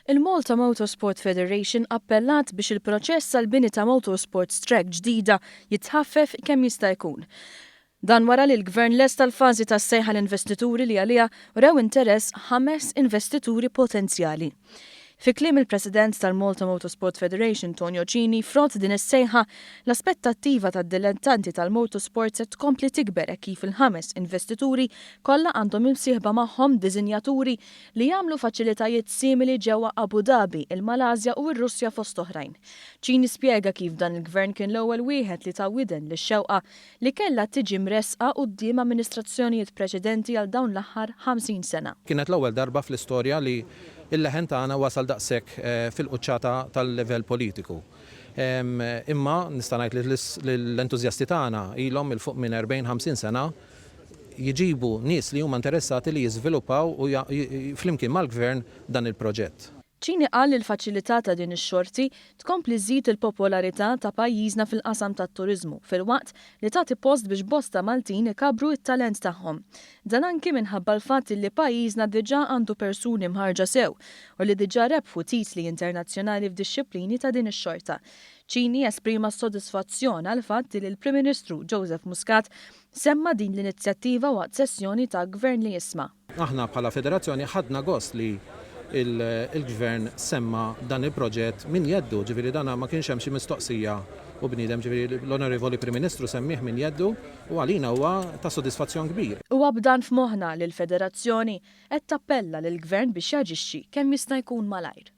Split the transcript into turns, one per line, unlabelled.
Il-Malta Motorsport Federation appellat biex il-proċess għall-bini ta' motorsports track ġdida jitħaffef kemm jista' jkun. Dan wara li l-Gvern lesta l-fażi tas-sejħa l-investituri li għaliha wrew interess ħames investituri potenzjali. Fi kliem il-President tal-Malta Motorsport Federation Tonio Cini, frott din is-sejħa, l-aspettattiva tad-dilettanti tal-motorsport se tkompli tikber hekk kif il-ħames investituri kollha għandhom imsieħba magħhom diżinjaturi li jagħmlu faċilitajiet simili ġewwa Abu Dhabi, il-Malasja u r-Russja fost oħrajn. Cini spjega kif dan il-Gvern kien l-ewwel wieħed li ta widen lix-xewqa li kellha tiġi mressqa quddiem amministrazzjonijiet preċedenti għal dawn l-aħħar 50 sena.
Kienet l-ewwel darba fl-istorja li l-leħen tagħna wasal daqshekk fil-quċċata tal-livell politiku. Imma nista' ngħid li l-entużjasti tagħna ilhom 'il fuq minn 40, 50 sena jġibu nies li huma interessati li jiżviluppaw u flimkien mal-Gvern dan il-proġett.
Cini qal li l-faċilità ta' din ix-xorti tkompli żżid il-popolarità ta' pajjiżna fil-qasam tat-turiżmu filwaqt li tagħti post biex bosta Maltin ikabbru t-talent tagħhom. Dan anki minħabba l-fatt li pajjiżna diġà għandu persuni mħarrġa sew u li diġà rebħu titli internazzjonali f'dixxiplini ta' din ix-xorta. Cini esprima s-sodisfazzjon għall-fatt li l-Prim Ministru Joseph Muscat Semma din l-inizjattiva waqt sessjoni ta' Gvern li Jisma'.
Aħna bħala Federazzjoni ħadna gost li l-Gvern semma dan il-proġett minn jeddu, ġifieri dan ma kienx hemm xi mistoqsija u bniedem, ġifieri l-Onorevoli Prim Ministru semmieh minn jeddu u għalina huwa ta' sodisfazzjon kbir.
Huwa b'dan f'moħħna li l-Federazzjoni qed tappella lill-Gvern biex jaġixxi kemm jista' jkun malajr.